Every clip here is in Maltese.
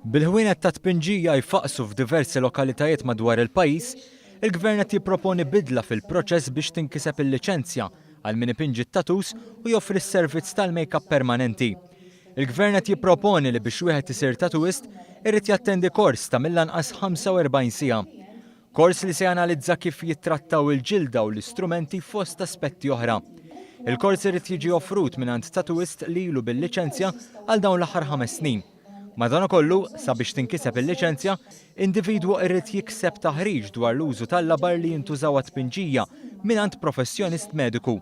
Bil-ħwienet ta' tpinġija jfaqqsu f'diversi lokalitajiet madwar il-pajjiż, il-Gvern qed jipproponi bidla fil-proċess biex tinkiseb il-liċenzja għal min ipinġi t-tattoos u joffri s-servizz tal-make-up permanenti. Il-Gvern qed jipproponi li biex wieħed isir tattooist irid jattendi kors ta' mill-anqas 45 siegħa. Kors li se janalizza kif jittrattaw il-ġilda u l-istrumenti fost aspetti oħra. Il-kors irid jiġi offrut mingħand tattooist li ilu bil-liċenzja għal dawn l-aħħar ħames snin. Madankollu, sabiex tinkiseb il-liċenzja, individwu irid jikseb taħriġ dwar l-użu tal-labar li jintużaw għat-tpinġija mingħand professjonist mediku.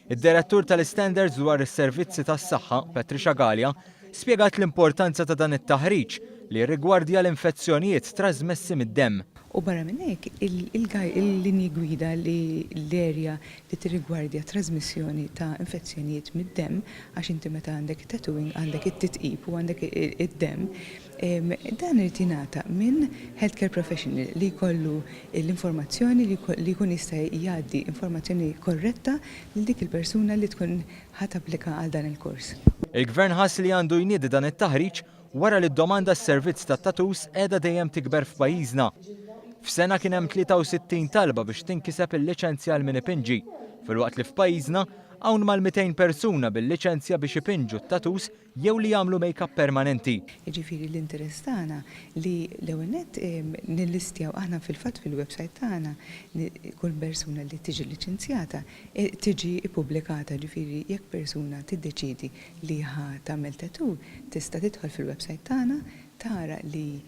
Id-Direttur tal-Istandards dwar is-Servizzi tas-Saħħa, Patricia Galea, spjegat l-importanza ta' dan it-taħriġ li jirrigwardja l-infezzjonijiet trażmessi mid-demm. U barra minn hekk, il-linji gwida li l-erja li tirrigwardja t-trażmissjoni ta' infezzjonijiet mid-demm, għax inti meta għandek tattooing għandek it-titqib u għandek id-demm, Dan irid jingħata minn healthcare professional li jkollu l-informazzjoni li jkun jista' jgħaddi informazzjoni korretta lil dik il-persuna li tkun ħa tapplika għal dan il-kors. Il-Gvern ħass li għandu jniedi dan it-taħriġ wara li d-domanda għas-servizz tat-tattoos qiegħda dejjem tikber f'pajjiżna. F'sena kien hemm 63 talba biex tinkiseb il-liċenzja għal min ipinġi, filwaqt li f'pajjiżna hawn mal-200 persuna bil-liċenzja biex ipinġu t-tattoos jew li jagħmlu make-up permanenti. Jiġifieri l-interess tagħna li l-ewwel nett nillistjaw aħna fil-fatt fil-website tagħna kull persuna li tiġi liċenzjata tiġi ppubblikata, ġifieri jekk persuna tiddeċiedi li ħa tagħmel tattoo tista' tidħol fil-website tagħna tara li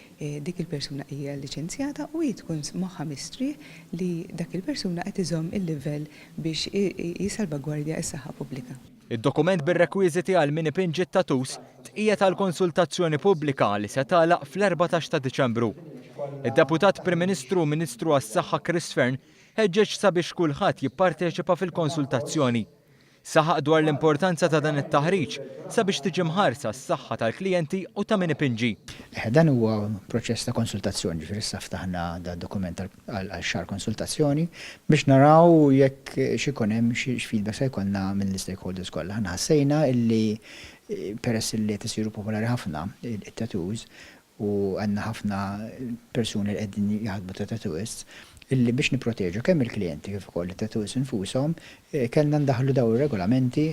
dik il-persuna hija liċenzjata u hi tkun moħħha mistrieħ li dak il-persuna qed iżomm il-livell biex jissalvagwardja s-saħħa pubblika. Id-dokument bir-rekwiżiti għal min ipinġi t-tattoos tqiegħed għal konsultazzjoni pubblika li se tagħlaq fl-14 ta' Diċembru. Id-Deputat Prim Ministru u Ministru għas-Saħħa Chris Fearne ħeġġeġ sabiex kulħadd jipparteċipa fil-konsultazzjoni. Saħaq dwar l-importanza ta' dan it-taħriġ sabiex tiġi mħarsa s-saħħa tal-klijenti u ta' min ipinġi. Dan huwa proċess ta' konsultazzjoni, ġifieri issa ftaħna dad-dokument għal xahar konsultazzjoni biex naraw jekk x'ikun hemm x'feedback se jkollna mill-istakeholders kollha. Aħna ħassejna illi peress illi qed isiru popolari ħafna it-tattoos u għandna ħafna persuni li qegħdin jaħdmu ta' tattooists, illi biex nipproteġu kemm il-klijenti kif ukoll it-tattooists infushom kellna ndaħħlu dawn ir-regolamenti.